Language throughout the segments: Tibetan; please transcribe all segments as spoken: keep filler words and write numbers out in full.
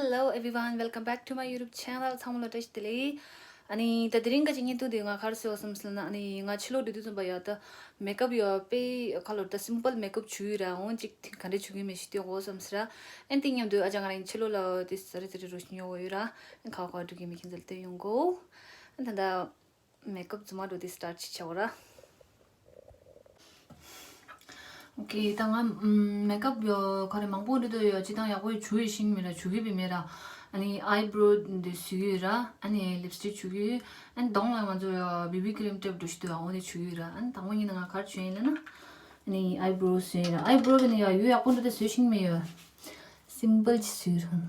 Hello everyone, welcome back to my YouTube channel. ཚང་མ་ལ་བཀྲ་ཤིས་བདེ་ལེགས། ཨ་ནི་ད་དེ་རིང་ག་ཅིག་བརྙན་ཐུང་འདི་ང་ག་རེ་བཟོས་ཡོད་སམ་ཟེར་ན། ཨ་ནི་ང་ཕྱི་ལོགས་འགྲོ་དུས་ཙམ་པ་ཡ་ད་མེག་ཨབ་ཡ་དཔེ་ཁ་ལོ་ད་སིམ་པལ་མེག་ཨབ་བྱུག་ཡོད་ར། འོ་ཅིག་ག་འདྲ་བྱུག་གི་མེད་ཤི་སྟེ་འོ་སམ་ཟེར་ར། ཨ་ནི་དེ་མཉམ་དུ་ཨ་ཅག་ང་རང་ཕྱི་ལོགས་ལ་དེ་ཟ་རི་ཟ་རི་རོ་ཞིག་ཉོ་འོ་ཡོད་ར། ཨ་ནི་ཁ་བ་ཁ་འགྲོ་གི་མེད་ཁྱེད་ཚོ་ལ་སྟོན་ཡོང་གོ། ཨ་ནི་ད་ད། མེག་ཨབ་རྫུན་མ་འགྲོ་དེ་སི་ཊར་ཊི་བྱེད་བྱ་བ་ར། ཨོ་ཀེ། ད་ང་ཨམ་མེག་ཨབ་ཡོ་ག་རེ་མང་པོ་འདྲི་འདོད་ཡོད། སྤྱི་བཏང་ཡག་པོ་བྱུག་ཡོད་ཤིང་མེད་ར། བྱུག་གི་བི་མེད་ར། ཨ་ནི་ཨའི་བྷོ་རོ་འདི་བཟོས་ཡོད་ར། ཨ་ནི་ལིབ་སི་ཊིག་བྱུག་ཡོད། ཨ་ནི་གདོང་ལ་ང་ཚོ་ཡོ་བི་བི་ཀི་རིམ་སྤྲས་འགྲོ་ཤི་འདུག་འོ་དེ་བྱུག་ཡོད་ར། ཨ་ནི་དང་པོ་ཉིད་ནས་ང་ག་རེ་བྱུག་ཡིན་ལབ་ན། ཨ་ནི་ཨའི་བྷོ་རོ་བཟོས་ཡིན་ར། ཨའི་བྷོ་རོ་གི་ནི་ཡོ་ཡོ་ཡག་པོ་འདྲི་འདོད་བཟོས་ཤིང་མེད་ཡོ། སིམ་པལ་ཅིག་བཟོས་ར།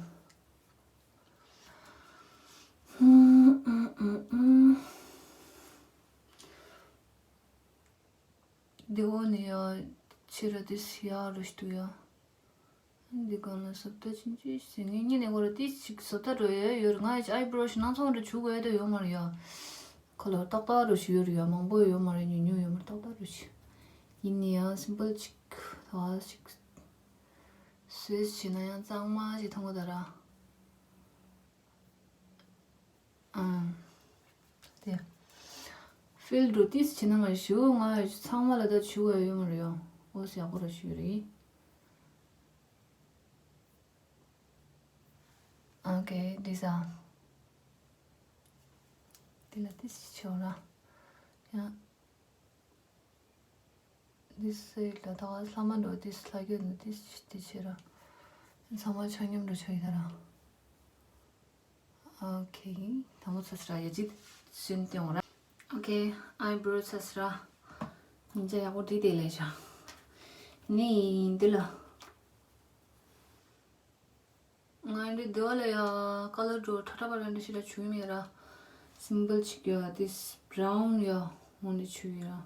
འདི་འོ་ནི་ཡ་ཕྱི་ར་དེ་སི་ཡ་རུ་ཞིག་འདུག་ཡ། འདི་གང་ལ་བཟོ་ལྟ་ཕྱིན་ཅི་ཟེར་ངས་ཉིན་ནས་གོ་ར་དེ་ཅིག་བཟོ་ལྟ་འགྲོ་ཡ་ཡོད་ར། ང་ཡ་ཅིག་ཨའི་བྷོ་རོ་ཞིག་སྣ་ཚོགས་འདྲ་བྱུག་དགོས་ཡ་དེ་ཡོད་མ་རེད་ཡ། ཁོ་ལ་ཏག་ཏག་རུ་ཞིག་ཡོད་ར་ཡ། མང་པོ་ཡོད་མ་རེད། ཉུང་ཉུང་ཡོད་མ་རེད། ཏག་ཏག་རུ་ཞིག་ཡིན་ནི་ཡ། སིམ་པལ་ཅིག་ད་ཅིག་སུས་བྱས་ན་ཡང་གཙང་མ་ཞིག་མཐོང་གི་ད་ར། ཨང་། དེ། ཕིལ་འགྲོ་ཏིས་བྱེད་ན་མ་ཞུ་ང་ཚང་མ་ལ་ད་ཆུ་བ་ཡོད་མ་རེད་ཡོང་། འོ་ཟེར་ཡག་པོ་ར་ཞུ་རེད། ཨོ་ཀེ་འདི་ས། དེ་ལ་ཏིས་ཆོག་ར། ཡང་། འདི་སེ་ལ་ད་ག་ལྷ་མ་འགྲོ་དེ་ལྷ་རྒྱུད་ནི་དེ་དེ་ཆེ་ར། ཚང་མ་ཆ་མཉམ་འགྲོ་ཆ་ཡི་ད་ར། ཨོ་ཁེ། དང་པོ་ཚ་ཚ་ར་ཡ་ཅིག་སུན་ཏེ་འོང་ར། ཨོ་ཁེ། ཨའི་བྷོ་རོ་ཚ་ཚ་ར། ཉིན་ཅ་ཡག་པོ་བྲིས་ཏེ་ལས་བྱ། ནི་འདི་ལ། ང་འདི་དེ་བ་ལ་ཡ་ཀ་ལར་འགྲོ་ཁྲ་ཁྲ་པ་ར་འདི་ཞིག་ལ་བྱུག་མེད་ར། སིམ་པལ་ཅིག་ཡ་དེ་སི་བྷ་རའུན་ཡ་འོང་འདི་བྱུག་ཡ་ར།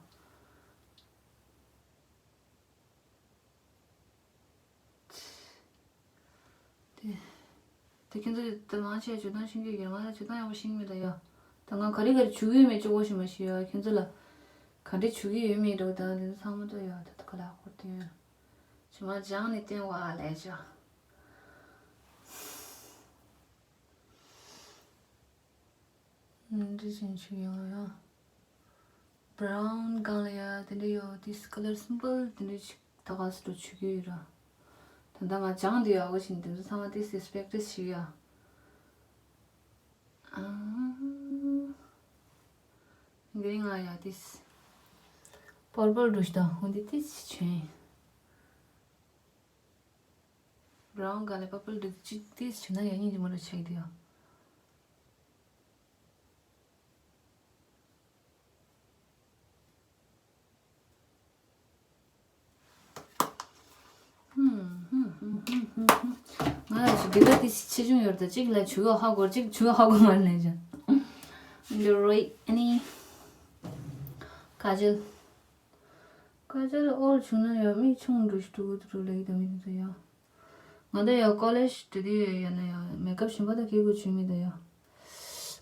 དེ་དེ་ཁྱེད་ཚོ་དེ་མང་ཆེ་བྱུག་སྟངས་ཤེས་ཀྱི་ཡོད་མ་རེད། བྱུག་སྟངས་ཡག་པོ་ཤེས་ཀྱི་མེད་ད་ཡ། ད་ང་ག་རེ་ག་རེ་བྱུག་ཡོད་མེད་ཅོ་གོ་ཞིག་མ་ཤེས་ཡ། ཁྱེད་ཚོ་ལ་ག་འདྲ་བྱུག་གི་ཡོད་མེད་འགྲོ་ད་དེ་ཚོ་ཚང་མ་ཏོ་ཡ་ད་ད་ག་ལ་ཧོར་དེ་ཡོད། ཇི་མ་ཇང་ནི་ཏེན་ཝ་ལེ་ཇ། འདི་བཞིན་ཞིག་ཡོང་ཡ། བྷ་རའུན་སྒང་ལ་ཡ་དེ་འདྲ་ཡོད། དེ་ཀ་ལར་སིམ་པལ་དེ་འདྲ་ཞིག་ད་ག་སུ་འགྲོ་བྱུག་གི་ཡོད་ར། ད་ལྟ་ང་ཇང་དེ་ཡོད་གོ་ཞིག་དེ་ཚོ་ཚང་མ་དེ་སི་པེག་ཊིས་ཞིག་ཡ། ཨ། འདི་རིང་ང་ཡ་དེ་པར་པལ་འགྲོ་ཞིག་དང་འོན་ཏེ་དེ་ཆེན། བྷ་རའུན་ག་ལེ་པར་པལ་འདི་ཅི་ཏིས་བྱས་ན་ཡང་སྙིང་རྗེ་མོ་རེ་ཆགས་ཀྱི་འདུག་ཡ། ཧུམ་ཧུམ་ཧུམ་ཧུམ་ཧུམ་ཧུམ། ང་ལ་ཞིག་འདི་ག་ཏིས་ཆེ་ཆུང་ཡོད་ད། གཅིག་ལ་ཆུ་བ་ཧ་གོ་གཅིག་ཆུ་བ་ཧ་གོ་མ་ནས་ཅང་། འདི་རོ་ཨ་ནི། ཀ་ཇལ། ཀ་ཇལ་ཨོལ་བྱུང་ན་ཡང་མིག་ཆུང་འགྲོ་ཞིག་འགྲོ་གི་འདུག་ལེགས་དང་མི་འདུག་ཡ། ང་ད་ཡང་ཀོ་ལེཇ་འགྲོ་དུས་ཡོད་ན་ཡང་མེག་ཨབ་གཞན་པ་ད་སྐྱེ་དགོས་བྱུང་མེད་ད་ཡ།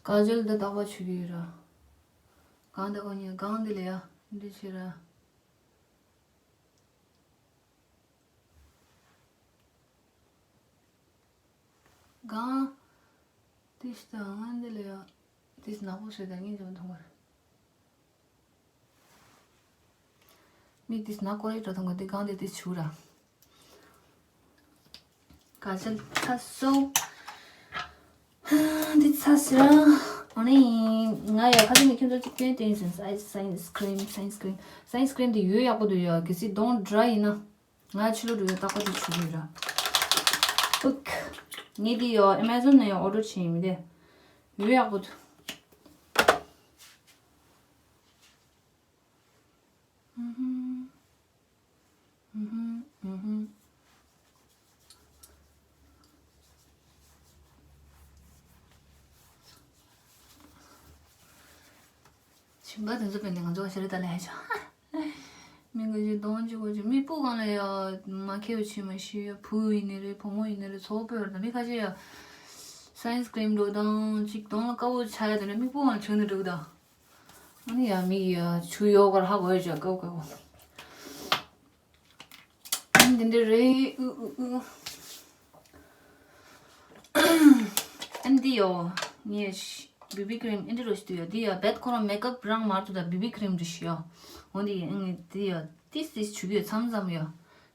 ཀ་ཇལ་ད་རྟག་པར་བྱུག་གི་ཡོད་ར། གང་ད་ཨོ་ཉེ་གང་འདི་ལ་ཡ་འདི་བྱེད་ར། གང་། ཏིས་ད་ང་འདི་ལ་ཡ། ཏིས་ནག་པོ་བཟོས་ད་ངས་འཇོན་ཐུང་བར། མི་ཏིས་ནག་ཀོ་རེ་འགྲོ་ཐུང་གི་འདི་གང་འདི་ཏིས་ཆུ་ར། ག་ཚད་ཚ་སོ། འདི་ཚ་སི་ར། ཨ་ནི་ང་ཡ་ཁ་ཏི་ནི་ཁྱོད་ཚོ་གཅིག་སྐྱོན་དེ་ཡིན་ཟིན། སའིན་སི་ཀྲིམ་སའིན་སི་ཀྲིམ་སའིན་སི་ཀྲིམ་དེ་ཡོད་ཡག་པོ་འདུག་ཡ། གལ་སྲིད་གདོང་ཌ་རའི་ཡིན་ན། ང་ཕྱི་ལོགས་འགྲོ་ཡ་ཏག་ཏག་ཅིག་བྱུག་གི་ར། ཨུག་ངས་འདི་ཡོ་ཨེ་མ་ཛོན་ནས་ཡོ་ཨོ་ཌར་བྱས་ཡིན་མི་དེ། ཡོད་ཡག་པོ་འདུག་ཨུ་ཧུམ། ཨུ་ཧུམ། ཨུ་ཧུམ། ཞིམ་པ་དེ་ཚོ་བས་ནས་ང་ཚོ་ཤ་རི་ད་ལས་ཆོག་མི་འགའ་ཞིག་གདོང་གཅིག་གོ་ཅིག་མིག་སྤུ་གང་ལ་ཡ་མ་ཁེའུ་ཆེ་མ་ཤི་ཡ། བུ་ཡིན་ནི་རེད། བུ་མོ་ཡིན་ནི་རེད། ཚོགས་པའི་བར་ན་མི་ཁ་ཤས་ཡ་སའིན་སི་ཀྲིམ་འགྲོ་དང་ཅིག་གདོང་ལ་དཀར་པོ་ཆགས་ཡ་དེ་འདྲ་མིག་སྤུ་གང་ལ་བྱུག་ནི་འགྲོ་གི་ད། ཨ་ནི་ཡ་མིག་ཡ་ཆུ་ཡོག་གར་ཧ་གོ་ཡ་ཅག་ཀའོ་ཀའོ། ཨ་ནི་འདི་འདྲ་རེད། ཨུ་ཨུ་ཨུ། འདི་ཡོ། ངས་བི་བི་ཁི་རིམ་ཨེ་འདྲ་རོ་ཞིག་འདུག་ཡོ། འདི་ཡོ་བེད་ཁོ་རང་མེག་ཨབ་རང་མ་གཏོགས་ད་བི་བི་ཁི་རིམ་འདྲ་ཞིག་ཡོ། འོ་འདི་ཡོ་ངས་འདི་ཡོ་ཏིས་ཏིས་བྱུག་གི་ཡོ་མཚམས་མཚམས་ཡོ།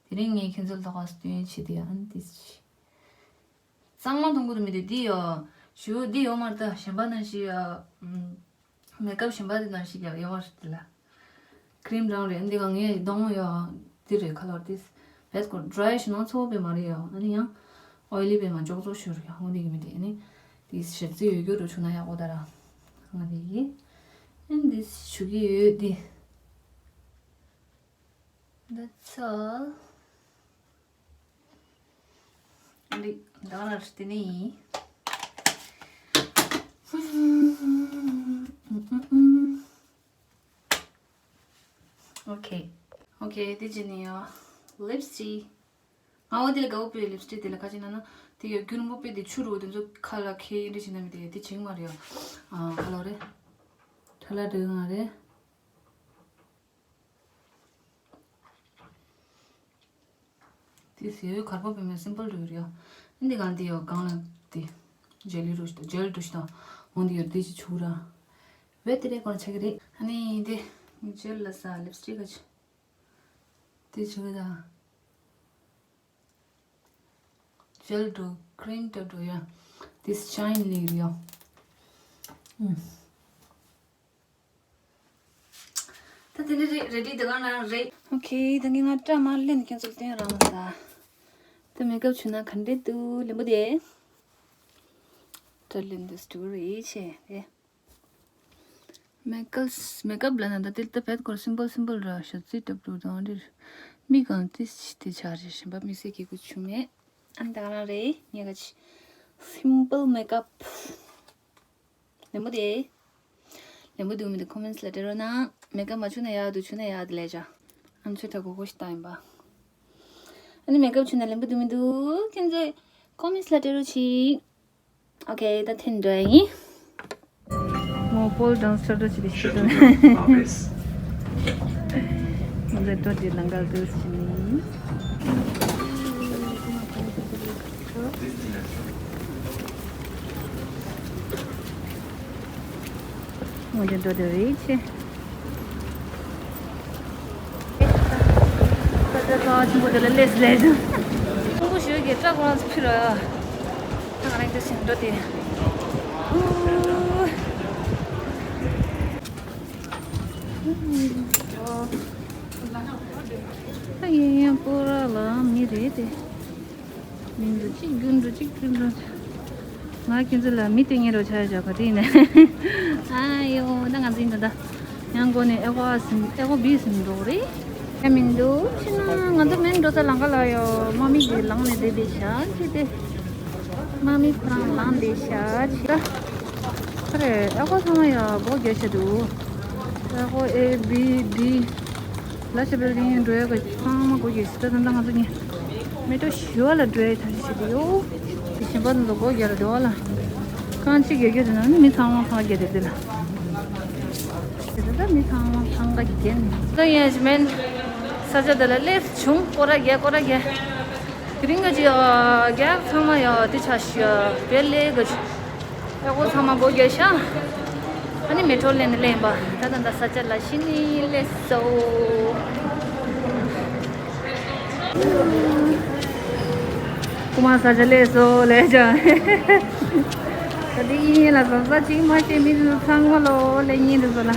དེ་རིང་ངས་ཁྱེད་ཚོ་ལ་ལྟ་ག་སྟོན་བྱེད་དེ་ཡོ་ཨ་ནི་ཏིས་ཞིག་གཙང་མ་མཐོང་གི་འདུག་མི་འདུག་འདི་ཡོ། ཞུ་འདི་ཡོ་མར་ལྟ་གཞན་པ་ནང་བཞིན་ཡོ། མེག་ཨབ་གཞན་པ་དེ་ནང་བཞིན་ཡོད་ཡོད་རེད་ལ། ཁི་རིམ་རང་རེད་འདི་ག་ངས་གདོང་ཡོ། འདི་རེད་ཁ་ལོར་ཏིས། བེད་ཁོ་ཌ་རའི་ཞིག་ནང་ཚོ་བེ་མ་རེད་ཡོ། ཨ་ནི་ཡང་ཨོ་ལི་བེ་མ་ཅོག་ཙོ་ཞུ་རེད་ཡོ། འོ་འདི་གི་མི་འདུག་ཨ་ནི་ཏིས་ཞབས་རྩི་ཡོད་རྒྱུ་རུ་ཆུ་ན་ཡག་པོ་ད་ར། ང་འདི་གི་ཨན་ཏིས་ཞུ་གི་ཡོད་འདི། That's all. འདི་ད་ང་ར་དེ་ནས་ཡིན། ཨོ་ཁེ། ཨོ་ཁེ་དེ་རྗེས་ནས་ཡོ། ལིབ་སི་ཊིག་ང་འོ་དེ་ལ་དགའ་བོ་པའི་ལིབ་སི་ཊིག་དེ་ལ་ཁ་ཅིག་ན་ན། དེ་ཡོ་རྒྱུན་རིང་པོ་པའི་དེ་ཆུ་རུ་དེ་ཚོ་ཁ་ལ་ཁེ་ཡིན་འདྲ་བྱེད་ན་མི་དེ་དེ་བྱེད་མ་རེད་ཡོ། ཨ་ཁ་ལོ་རེད། ཁྲ་ལ་འདྲ་ང་རེད། དེ་ཟེར་ཡོད་གར་པོ་བེ་མེ་སིམ་པལ་རུ་རེད་ཡ། འདི་གང་དེ་ཡོད་གང་ལ་དེ། ཇེ་ལི་རུ་ཞིག་དང་ཇེལ་རུ་ཞིག་དང་འོང་དེ་ཡོད་དེ་ཞིག་ཆུ་ར། བེ་དེ་རེད་གོ་ན་ཆ་གི་རེད། ཨ་ནི་དེ་ཇེལ་ལ་ས་ལིབ་སི་ཊིག་ག་ཆ། དེ་ཆུ་གི་ད། ཇེལ་འགྲོ་ཀྲིམ་ཏོ་འགྲོ་ཡ། དེ་ཤ་ཡིན་ལི་རེད་ཡ། ཨུམ། ད་དེ་ནི་རེ་རེ་ཌི་དེ་ག་ན་རེད། ཨོ་ཁེ། ད་ངས་ང་སྐྲ་མར་ལེན་ཁྱེད་ཚོར་སྟོན་རང་ལ། ད་མེག་ཨབ་བྱུང་ན་ག་འདྲ་འདུག་ལེན་པོ་དེ། སྐྲ་ལེན་དུས་སུ་རེད་ཆེ་དེ། མེག་ཨབ་མེག་ཨབ་ལ་ན་ད་དེ་ལྟ་བེད་ཁོར་སིམ་པལ་སིམ་པལ་ར་ཞབས་རྩི་ཏོབ་ཏོབ་དང་འདིར། མི་གང་ཏིས་ཅི་དེ་ཆ་རེ་ཞིམ་པ་མི་སེ་གི་གུ་ཆུ་མེད། ཨ་ད་ག་ན་རེད་ངས་ག་ཅི། སིམ་པལ་མེག་ཨབ། ལེན་པོ་དེ། ལེན་པོ་འདུག་མི་འདུག་ཁོ་མེན་སི་ལ་སྤྲད་རོགས་གནང་། མེག་ཨབ་མ་བྱུང་ན་ཡག་འདུག་བྱུང་ན་ཡག་འདུག་ལས་བྱ། ཨ་ནི་ཆོས་གྲྭ་གོ་གོ་ཞིག་བཏང་ཡིན་པ། ཨ་ནི་མེག་ཨབ་བྱུང་ན་ལེན་པོ་འདུག་མི་འདུག་ཁྱེད་ཚོས་ཁོ་མེན་སི་ལ་སྤྲད་རོགས་གྱིས། ཨོ་ཁེ། ད་ཐེན་འགྲོ་ཡ་ཡིན། མོ་པོལ་ཌན་སི་ཊར་ཅིག་ཞིག་ཏུ་ང་ཚོའི་སྤྲོ་དེ་ལང་ཀར་དུ་ཕྱིན། ངོ་རྒྱུ་འགྲོ་དེ་རེད་ཆེ། ས་ཆ་ཚ་བ་ཆེན་པོ་དེ་ལ་སླེབས་སླེབས་བྱུང་། ཁོང་ཁྲོ་ཞོད་ཀྱི་སྐྲ་ཁོ་རང་ཚོ་ཕི་ར། ད་ང་རང་དེ་བཞིན་འགྲོ་དེ། ཨ་ཡེ་ཡེ་པོ་ར་ལ་མི་རེད་དེ། མི་འགྲོ་གཅིག་རྒྱུན་འགྲོ་གཅིག་རྒྱུན་འགྲོ། ང་ཁྱེད་ཚོ་ལ་མི་སྟོན་མཁན་རོ་ཆགས་བཞག་ག་དེ་ནས། ཨ་ཡོ་ད་ང་ཚོ་ཡིན་ད་ད། ཡང་སྒོ་ནས་ཨེ་ཝ་ཟིན་ཨེ་ཝ་བི་ཟིན་འགྲོ་རེད། ཨེ་མི་འདུག་ཕྱི་ན་ང་ཚོ་མེན་འགྲོ་ས་ལང་ཀ་ལ་ཡོ་མ་མི་གི་ལང་ནས་བསྡད་བསྡད་ཤག་ཅི་སྟེ། མ་མི་ཁོ་རང་ལང་བསྡད་ཤག་ཅི་ད། ཁ་རེ་ཨེ་ཝ་ཚང་མ་ཡ་སྒོ་རྒྱག་ཤ་འདུག་ཨེ་ཝ་ཨེ་བི་ཌི། ལ་ཤ་བེལ་ཌིང་འགྲོ་ཡ་གི་ཚང་མ་སྒོ་རྒྱག་ཤི་ད་ད་ད་ང་ཚོ་ནི་མེ་ཏོ་ཞི་བ་ལ་འགྲོ་ཡ་ཐག་ཆོད་བྱེད་དུ་ཡོད། དེ་ཞིམ་པ་ཚོ་སྒོ་རྒྱག་ལ་འགྲོ་བ་ལ། རྐང་གཅིག་རྒྱག་རྒྱུ་དེ་ན་ནི་མི་ཚང་མ་ཚང་རྒྱག་དེ་དེ་ལ། དེ་ད་མི་ཚང་མ་ཚང་ག་རྒྱག་ནི། ད་ཡ་ཞི་མེན། ས་ཆ་དེ་ལ་སླེབས་བྱུང་སྐོར་ར་རྒྱག་སྐོར་ར་རྒྱག་དེ་རིང་ག་ཅི་ཡ་རྒྱག་ཚང་མ་ཡ་དེ་ཆ་ཤི་ཡ་བེལ་ལེ་ག་ཅི། ཨེ་ཝ་ཚང་མ་སྒོ་རྒྱག་ཤག་ཨ་ནི་མེ་ཏྲོ་ལེན་ནས་ལེན་པ། ད་ད་ད་ས་ཆ་ལ་ཤི་ནི་ལས་སོ། ཁུ་མ་ས་ཆ་ལས་སོ་ལས་ཅང་། ད་དེ་ཡིན་ལ་ཟ་ས་ཅིག་མ་ཤེས་མི་ཚོ་ཚང་མ་ལོ་ལས་ཉིན་དུ་ཟ་ལ།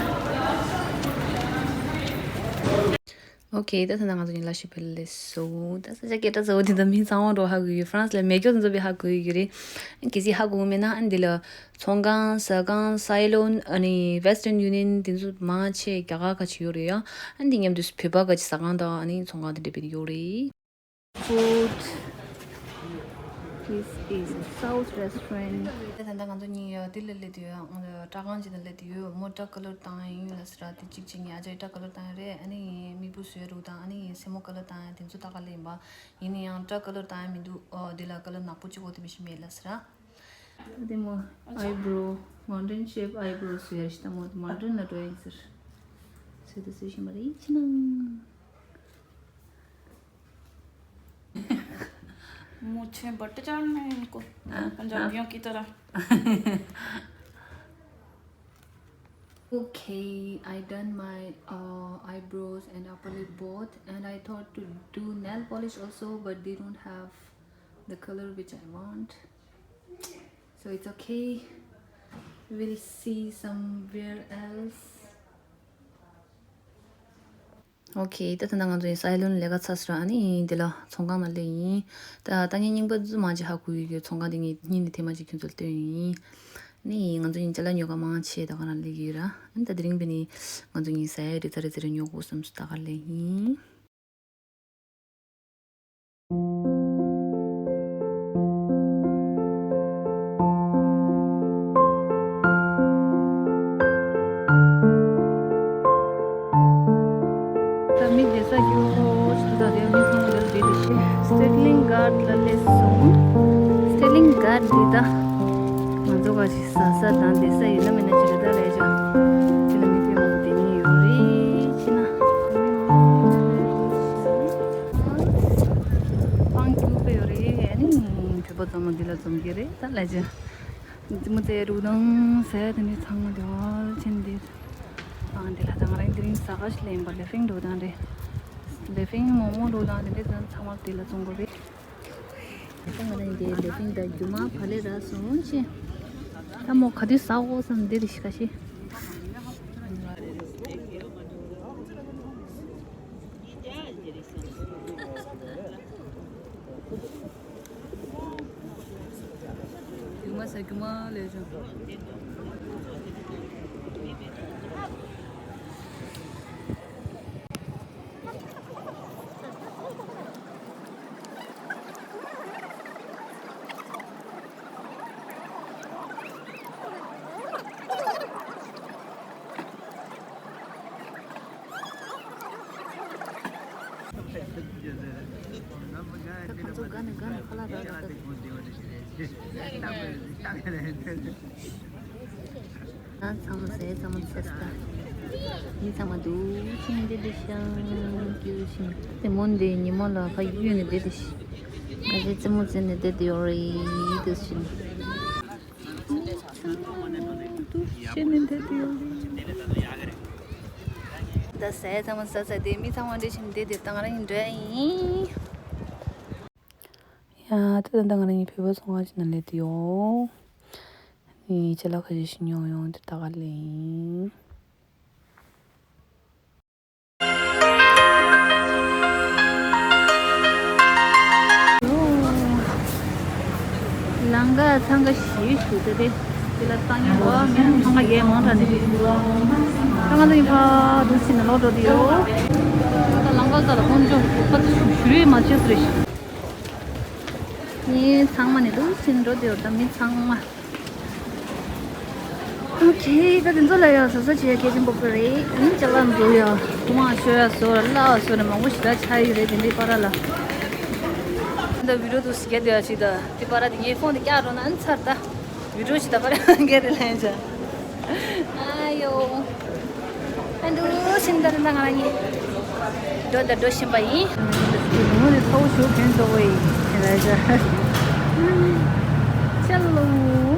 ཨོ་ཁེ། ད་ད་ང་ཚོ་ཉིན་ལ་ཤི་ཕེ་ལེ་སོ། ད་ས་ཆ་སྐད་གྲགས་ཚ་བོ་དེ་ད་མི་ཚང་མ་འགྲོ་ཧ་གོ་ཡོད། ཧྥ་རན་སི་ལ་མེ་སྒྱོགས་འཛོམས་པའི་ཧ་གོ་ཡོད་རེད། གལ་སྲིད་ཧ་གོ་མེད་ན་ཨ་འདི་ལ་ཚོང་ཁང་ཟ་ཁང་སའི་ལོན་ཨ་ནི་Western Union དེ་ཚོ་མང་ཆེ་རྒྱ་གར་ཁ་ཆེ་ཡོད་རེད་ཡ། ཨ་འདི་མཉམ་དུ་བོད་པ་ཁ་ཆེ་ཟ་ཁང་དང་ཨ་ནི་ཚོང་ཁང་དེ་འདྲ་བེད་ཡོད་རེད། Food. This is South restaurant. ད་ད་ང་ཚོ་གཉིས་ཡོད་དེ་ལ་སླེབས་དུས་ཡོད། ང་ཚོ་སྐྲ་ཁང་ཅིག་ནང་སླེབས་དུས་ཡོད། མོ་སྐྲ་ཀ་ལར་བཏང་ཡིན་ལ་ཟེར་ར། དེ་གཅིག་བྱས་ངས་ཨ་ཅག་སྐྲ་ཀ་ལར་བཏང་ཡོད་རེད། ཨ་ནི་མིག་བུ་བཟོས་རུ་དང་ཨ་ནི་སེན་མོ་ཀ་ལར་བཏང་ཡ་དེ་ཚོ་ད་ག་ལ་ཡིན་པ། ཡིན་ན་ཡང་སྐྲ་ཀ་ལར་བཏང་ཡ་མི་འདུག་ཨོ་དེ་ལ་ཀ་ལར་ནག་པོ་གཅིག་པོ་དེ་མི་ཤེས་མེད་ལ་ཟེར་ར། ད་དེ་མོ་ཨའི་བྷོ་རོ་མའུན་ཊེན་ཤེབ་ཨའི་བྷོ་རོ་བཟོས་ཡ་རེད་ཤི། ད་མོ་དེ་མའུན་ཊེན་ལ་འགྲོ་ཡ་ཡིན་ཟེར། བཟོས་དེ་བཟོས་བཞིན་པ་རེད་ཕྱི་ནང་། मुझे बट चढ़ने इनको, हाँ, पंजाबियों हाँ। की तरह। Okay, I done my uh, eyebrows and upper lip both, and I thought to do nail polish also, but they don't have the color which I want, so it's okay. We'll see somewhere else. Okay, ད་ད་ང་ཚོ་ཡིན་སའི་ལོན་ལས་ཀ་ཚར་སོང་། ཨ་ནི་འདི་ལ་ཚོང་ཁང་ནང་སླེབས་ཡིན། ད་ད་ངས་རྙིང་པ་ཙམ་མང་ཅིག་ཧ་གོ་ཡོད་ཀྱི་ཚོང་ཁང་དེ་ངས་སྙིང་ནས་ཐེངས་མ་གཅིག་ཁྱོད་ཚོ་ལ་སྟོན་ཡིན། ཨ་ནི་ང་ཚོ་ཡིན་ཅ་ལག་ཉོ་ག་མང་ཆེ་ད་ག་རང་སླེབས་ཀྱི་ཡོད་ར། ཨ་ནི་ད་དེ་རིང་བས་ནི་ང་ཚོ་ཡིན་ཟས་རི་ཚ་རི་ཚ་རི་ཉོ་དགོས་བསམ་སོང་། ད་ག་སླེབས་ཡིན། ད་མི་བསྡད་ས་ཞིག་ཁོ་ཆུ་ཚོད་རེ་མི་ཚང་མ་ལ་བསྡད་རེད་ཤི། སི་ཊེ་ལིང་གྷར་ལ་སླེབས་སོང་། སི་ཊེ་ལིང་གྷར་འདི་ད་ང་ཚོ་ག་ཞིག་ཟ་ས་དང་བསྡད་ས་ཡོད་ན་མེད་ན་ཅི་རེད། ད་ལས་ཀྱང་དེ་ལ་མི་དཔེ་མང་པོ་བསྡད་ཉེན་ཡོད་རེད། ཕྱིན་ན་སྤང་རྒྱུག་པ་ཡོད་རེད། ཨ་ནི་བོད་པ་ཚང་མ་འདི་ལ་འཛོམས་ཀྱི་རེད། ད་ལས་ཀྱང་རྩེད་མོ་རྩེ་རུ་དང་ཟས་དེ་འདྲ་ཚང་མ་དེ་བ་ཕྱིན་འདི། ཨ་འདི་ལ་ད་ང་རང་དེ་རིང་ཟ་ག་ཞིག་ལེན་པ་ལེ་ཕིང་འགྲོ་དང་རེད། ལེ་ཕིང་མོག་མོག་འགྲོ་དང་དེ་འདྲ་ཚང་མ་དེ་ལ་བཙོང་དགོས་རེད། ད་ང་རང་འདི་ལེ་ཕིང་དང་རྒྱུ་མ་བག་ལེབ་རག་སོང་ཆེ། ད་མོ་ག་དུས་ཟ་འོ་བསམ་འདི་རེད་ཤི་ཁ་ཤི། རྒྱུ་མ་ཟ་རྒྱུ་མ་ལས་བྱུང་། ཁོང་ཚོ་དགའ་ནས་དགའ་ནས་ཁ་ལག་རག་རག་ད་ཚང་མ་ཟས་ཚང་མ་ཚར་ད། མི་ཚང་མ་འདུག་ཕྱིན་བསྡད་དེ་ཤང་རྒྱུ་ཕྱིན་དེ་མོ་འདི་ཉི་མ་ལ་ཕ་གཡུལ་ནས་བསྡད་དེ་ཤི། ང་ཚོའི་རྩེད་མོ་རྩེ་ནས་བསྡད་དེ་ཡོད་རེད་དེ་ཕྱིན། ད་ཟས་ཚང་མ་ཟ་ཚར་ཏེ་མི་ཚང་མ་འདྲེ་ཞིང་བསྡད་དེ་ད་ང་རང་ཡིན་འགྲོ་ཡ་ཡིན། ཡ་ད་ད་ང་རང་ཡིན་བོད་པ་ཚོང་ཁང་ཞིག་ནང་སླེབས་ཏེ་ཡོད། ངས་ཅ་ལག་ཁ་ཤས་ཤིག་ཉོ་ཡོང་དེ་ད་ག་ལེན། ལང་ཀ་འཚང་ཁ་ཞེ་ཞུ་ཏེ་དེ་དེ་ལ་སང་ཉིན་ལོ་མི་འཚང་ཁ་རྒྱས་མང་དྲགས་ནས། ད་ང་ཚོ་ཡིན་ཕ་འདུག་ཕྱིན་ནས་ལོག་འགྲོ་དུ་ཡོད། ད་ལང་ཀ་ས་ལ་ཁོང་ཚོ་ཕ་ཞུ་རེ་མ་བྱེད་ཟེར་རེ། ངས་ཚང་མ་ནས་འདུག་ཕྱིན་འགྲོ་དུ་ཡོད། ད་མི་ཚང་མ། ཨོ་ཁེ། ད་དེ་ཚོ་ལ་ཡང་བཟོ་ས་བྱེད་ཡ་གལ་ཆེན་པོ་ཁོ་རེད། ཨ་ནི་ཅ་ལག་འཛུགས་ཡ་ཁོ་མ་ཤོ་ཡ་བཟོ་ར་སླ་བ་བཟོ་ར་མང་པོ་ཞེ་དྲག་ཆགས་ཡི་རེད་དེ་འདྲའི་པ་ར་ལ། ད་བི་ཌིའོ་དུ་སི་རྒྱ་དེ་ཡ་ཞིག་ད་དེ་པ་ར་དེ་ངའི་ཕོན་དེ་བཀྱག་འགྲོ་ན་ཨ་ནི་ཚར་ད་བི་ཌིའོ་ཞིག་ད་པ་ར་རྒྱ་དེ་ལ་ཡང་ཅ། ཨ་ཡོ། ཨ་འདུག་ཕྱིན་ད་རེད་ད་ང་རང་གཉིས་འགྲོ་ད་འགྲོ་བཞིན་པ་ཡིན། ངོ་ནས་ཚ་བོ་ཞུ་གན་ཚ་བོ་ཡིན་ར་ཅ། ཅ་ལོ།